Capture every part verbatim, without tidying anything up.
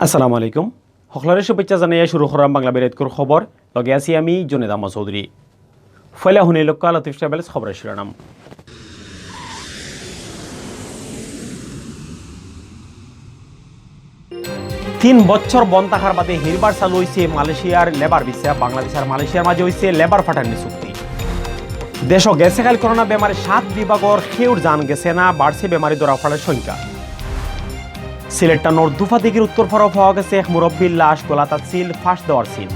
আসসালামু আলাইকুম। হকলরে শুভেচ্ছা জানাইয়া শুরু করাম বাংলা বেড়াইতকুর খবর। লগে আছি আমি জুনেদ আহমদ চৌধুরী। ফয়লা হুনি লক্কা লতিফ ট্রাভেলস খবরর শিরোনাম। তিন বছর বন্ধ থাকার বাদে হিরবার চালু অইছে মালয়েশিয়ার লেবার ভিসা। বাংলাদেশ আর মালয়েশিয়ার মাঝে অইছে লেবার ফাটানির চুক্তি। দেশো গেছে কাইল করোনা বেমারে সাত বিভাগর কেউর জান গেছে না, বাড়ছে বেমারি ধরা পড়ার সংখ্যা। সিলেট টাউনর দুফাদিঘির উত্তর পাড়ো পাওয়া গেছে এক মুরব্বীর লাশ, গলাত আছিল ফাঁস দেওয়ার চিন।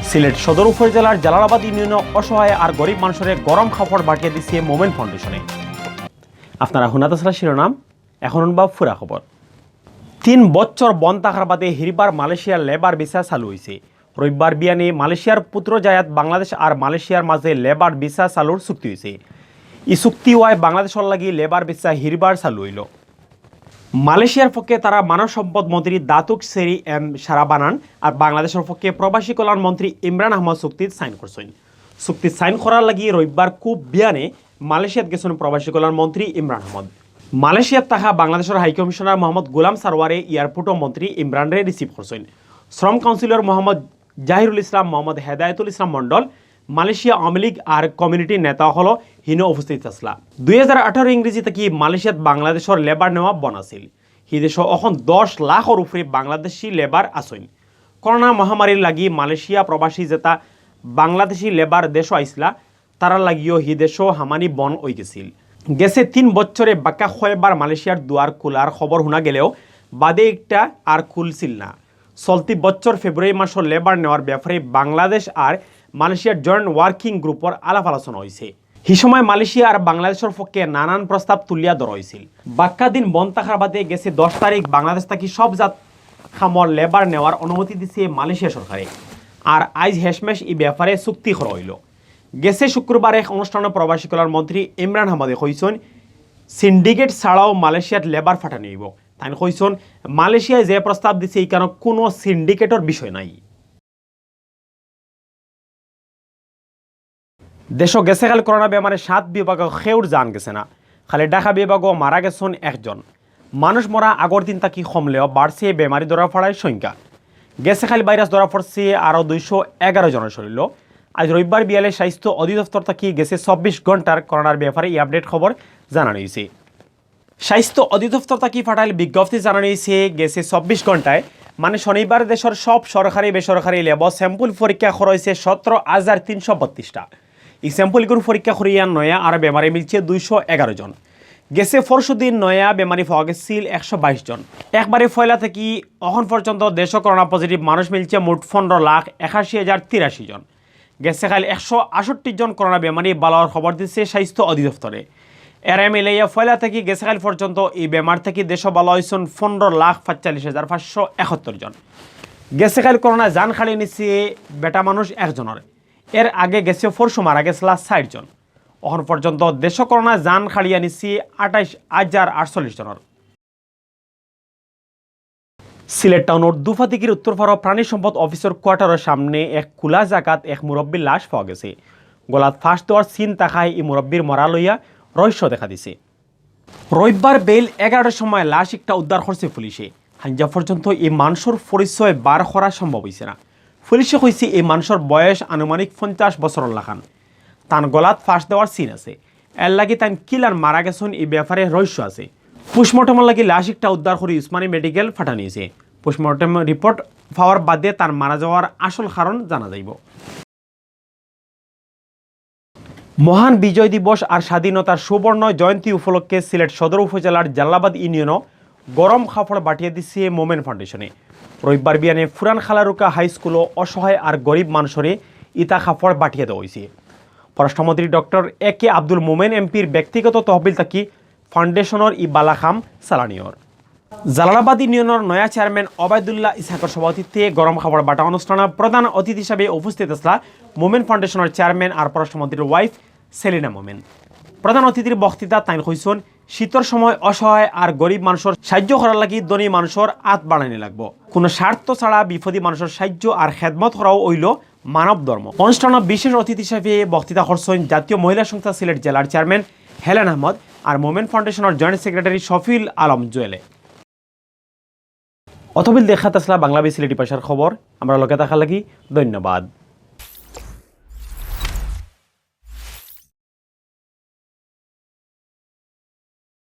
সিলেট সদর উপজেলার জালালাবাদ ইউনিয়নো অসহায় আর গরিব মানুষরে গরম কাপড় বাটিয়া দিছে মোমেন ফাউন্ডেশনে। আপনারা হুনাত আছলা শিরোনাম, এখন হুনবা পুরা খবর। তিন বছর বন্ধ থাকার বাদে হিরবার মালয়েশিয়ার লেবার ভিসা চালু অইছে। রবিবার বিয়ানে মালয়েশিয়ার পুত্রজায়াত বাংলাদেশ আর মালয়েশিয়ার মাঝে লেবার ভিসা চালুর চুক্তি অইছে। ই চুক্তি অওয়ায় বাংলাদেশর লাগি লেবার ভিসা হিরবার চালু অইলো। মালয়েশিয়ার পক্ষে তারার মানব সম্পদ মন্ত্রী দাতুক সেরি এম সারাবানান আর বাংলাদেশর পক্ষে প্রবাসী কল্যাণ মন্ত্রী ইমরান আহমদ চুক্তিত সাইন করছইন। চুক্তিত সাইন করার লাগি রবিবার খুব বিয়ানে মালয়েশিয়াত গেছইন প্রবাসী কল্যাণ মন্ত্রী ইমরান আহমদ। মালয়েশিয়াত থাকা বাংলাদেশর হাই কমিশনার মোহাম্মদ গোলাম সারোয়ারে এয়ারপোর্টো মন্ত্রী ইমরানরে রিসিভ করছইন। শ্রম কাউন্সিলর মোহাম্মদ জাহিরুল ইসলাম, মোহাম্মদ হেদায়েতুল ইসলাম মণ্ডল, মালয়েশিয়া আওয়ামী লীগ আর কমিউনিটির নেতা অকলও হিনো উপস্থিত আছলা। দুই হাজার আঠারো ইংরেজি থাকি মালয়েশিয়াত বাংলাদেশর লেবার নেওয়া বন্ধ আছিল। হি দেশো অখন দশ লাখর উপরে বাংলাদেশি লেবার আছইন। করোনা মহামারীর লাগি মালয়েশিয়া প্রবাসী যেতা বাংলাদেশি লেবার দেশো আইছলা, তারার লাগিও হি দেশো হামানি বন্ধ অইগেছিল। গেছে তিন বছরে বাক্কা কয়বার মালয়েশিয়ার দুয়ার খুলার খবর হুনা গেলেও বাদে একটা আর খুলছিল না। চলতি বছর ফেব্রুয়ারি মাসর লেবার নেওয়ার ব্যাপারে বাংলাদেশ আর মালয়েশিয়ার জয়েন্ট ওয়ার্কিং গ্রুপর আলাপ আলোচনা অইছে। হি সময় মালয়েশিয়া আর বাংলাদেশর পক্ষে নানান প্রস্তাব তুলিয়া ধরা অইছিল। বাক্কা দিন বন্ধ থাকার বাদে গেছে দশ তারিখ বাংলাদেশ থাকি সব জাত কামর লেবার নেওয়ার অনুমতি দিছে মালয়েশিয়া সরকারে। আর আইজ হেশমেশ ই ব্যাপারে চুক্তি করা অইলো। গেছে শুক্রবার এক অনুষ্ঠানো প্রবাসী কল্যাণ মন্ত্রী ইমরান আহমদে কইছইন, সিন্ডিকেট ছাড়াও মালয়েশিয়াত লেবার ফাটানি অইবো। তাইন কইছইন, মালয়েশিয়ায় যে প্রস্তাব দিছে, ইখানো কুনু সিন্ডিকেটর বিষয় নাই। দেশো গেছে কাইল করোনা বেমারে সাত বিভাগো কেউর জান গেছে না। খালি ঢাকা বিভাগো মারা গেছইন একজন। মানুষ মরা আগর দিন থাকি কমলেও বাড়ছে বেমারি ধরা পড়ার সংখ্যা। গেছে কাইল ভাইরাস ধরা পড়ছে আরও দুইশো এগারো জনর শরীলো। আইজ রবিবার বিয়ালে স্বাস্থ্য অধিদপ্তর থাকি গেছে চব্বিশ ঘন্টার করোনার ব্যাপারে ই আপডেট খবর জানানি অইছে। স্বাস্থ্য অধিদপ্তর থাকি ফাটাইল বিজ্ঞপ্তি জানানি অইছে, গেছে চব্বিশ ঘন্টায় মানে শনিবার দেশর সব সরকারি বেসরকারি ল্যাবো স্যাম্পল পরীক্ষা করা অইছে সতেরো হাজার তিনশো বত্রিশটা। ই স্যাম্পলগুর পরীক্ষা করিয়া নয়া আর বেমারি মিলছে দুইশো এগারো জন। গেছে পরশুদিন নয়া বেমারি পাওয়া গেছিল একশো বাইশ জন। একবারে পয়লা থাকি অখন পর্যন্ত দেশো করোনা পজিটিভ মানুষ মিলছে মোট পনেরো লাখ একাশি হাজার তিরাশি জন। গেছে কাইল একশো আটষট্টি জন করোনা বেমারি ভালা অওয়ার খবর দিছে স্বাস্থ্য অধিদপ্তরে। এরে মিলাইয়া পয়লা থাকি গেছে কাইল পর্যন্ত ই বেমার থাকি দেশো ভালা অইছইন পনেরো লাখ পাঁচচল্লিশ হাজার পাঁচশো একাত্তর জন। গেছে কাইল করোনায় জান কাড়ি নিছে বেটা মানুষ একজনর। এর আগে গেছে পরশু মারা গেছলা চাইর জন। অখন পর্যন্ত দেশো করোনায় জান কাড়িয়া নিছে আটাইশ হাজার আটচল্লিশ জনর। সিলেট টাউনর দুফাদিঘির উত্তরপাড়া প্রাণী সম্পদ অফিসর কোয়ার্টারর সামনে এক খোলা জাগাত এক মুরব্বীর লাশ পাওয়া গেছে। গলাত ফাঁস দেওয়ার চিন থাকায় ই মুরব্বীর মরা লইয়া রহস্য দেখা দিছে। রবিবার বেইল এগারোটার সময় লাশ একটা উদ্ধার করছে পুলিশে। হাইঞ্জা পর্যন্ত ই মানষর পরিচয় বার করা সম্ভব অইছে না। পুলিশে কইছে ই মানষর বয়স আনুমানিক পঞ্চাশ বছরর লাখান। তান গলাত ফাঁস দেওয়ার চিন আছে। এর লাগি তাইন কিলান মারা গেছইন ই ব্যাপারে রহস্য আছে। পোস্টমর্টমর লাগি লাশ একটা উদ্ধার করি উসমানী মেডিকেল ফাটানি অইছে। পোস্টমর্টম রিপোর্ট পাওয়ার বাদে তান মারা যাওয়ার আসল কারণ জানা যাইবো। মহান বিজয় দিবস আর স্বাধীনতার সুবর্ণ জয়ন্তী উপলক্ষে সিলেট সদর উপজেলার জালালাবাদ ইউনিয়নো গরম কাপড় বাটিয়া দিছে মোমেন ফাউন্ডেশনে। রবিবার বিয়ানে পুরান খালারুকা হাই স্কুলো অসহায় আর গরিব মানষরে ইতা কাপড় বাটিয়া দেওয়া অইছে। পররাষ্ট্রমন্ত্রী ডক্টর এ কে আব্দুল মোমেন এমপির ব্যক্তিগত তহবিল থাকি ফাউন্ডেশনর ই ভালা কাম চালানি অর। জালালাবাদ ইউনিয়নর নয়া চেয়ারম্যান ওবায়দুল্লাহ ইসহাকর সভাপতিত্বে গরম কাপড় বাটা অনুষ্ঠানো প্রধান অতিথি হিসাবে উপস্থিত আছলা মোমেন ফাউন্ডেশনর চেয়ারম্যান আর পররাষ্ট্রমন্ত্রীর ওয়াইফ সেলিনা মোমেন। প্রধান অতিথির বক্তৃতাত তাইন কইছইন, শীতর সময় অসহায় আর গরিব মানষর সাইয্য করার লাগি ধনী মানষর আত বাড়ানি লাগবো। কুনু স্বার্থ ছাড়া বিপদী মানষর সাইয্য আর খেদমত করাও অইলো মানব ধর্ম। অনুষ্ঠানো বিশেষ অতিথি হিসাবে বক্তৃতা করছইন জাতীয় মহিলা সংস্থা সিলেট জেলার চেয়ারম্যান হেলেন আহমদ আর মোমেন ফাউন্ডেশনর জয়েন্ট সেক্রেটারি শফিউল আলম জুয়েলে। অতবিল দেখাত আছলা বাংলা বি সিলেটি ভাষার খবর। আমরার লগে থাকার লাগি ধন্যবাদ।